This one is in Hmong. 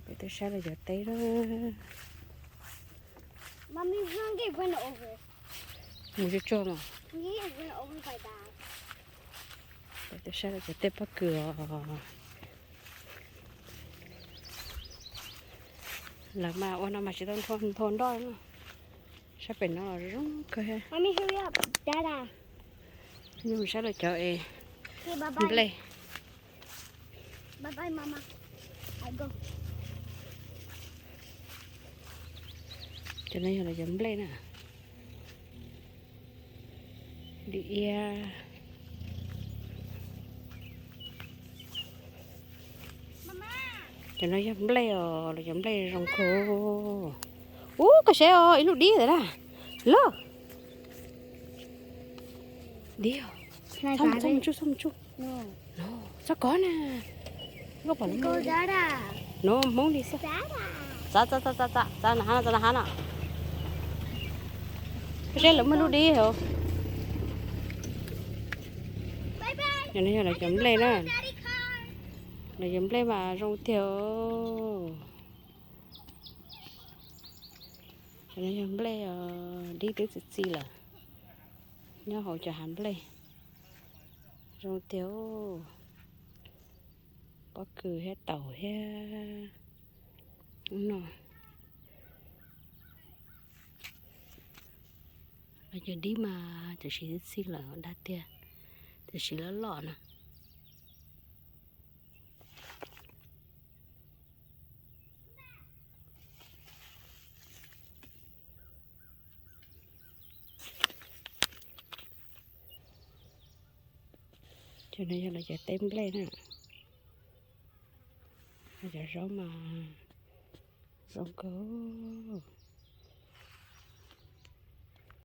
Peb tuaj saib lawv cov teb na. Mus tsuag tsuag mas. Peb tuaj saib lawv cov teb pob kws os. Lawv mas ua no mas tsis tau nthua nroj na. Sab pem no los zoo kawg. Yog mus saib lawv cov es nplej. Cov no yog lawv cov nplej na. Di iab. Cov no yog nplej os, lawv cov nplej zoo kawg. Ub, koj saib os, ib lub dib ntawd na. Lov. Dib os. Txhob mus tsuj, txhob mus tsuj. No, txhob kov na. Koj pom no Hmoob li xwb. Txav, txav, txav, txav, txav na, txav na, txav na. Koj saib lawv muaj lub dib os. Cov no yog lawv cov nplej na. Lawv cov nplej mas zoo tiag. Cov no yog nplej os, dib twb txi txiv lawm. Nyob hauv cov hav nplej. Zoo tiag. Pob kws thiab taum thiab no. Lawv cov dib mas tam sim txi txiv lawm, dag tiag. Tam sim loj loj na. Cov no yog lawv cov teb nplej na. Cov zaub mas zoo kawg.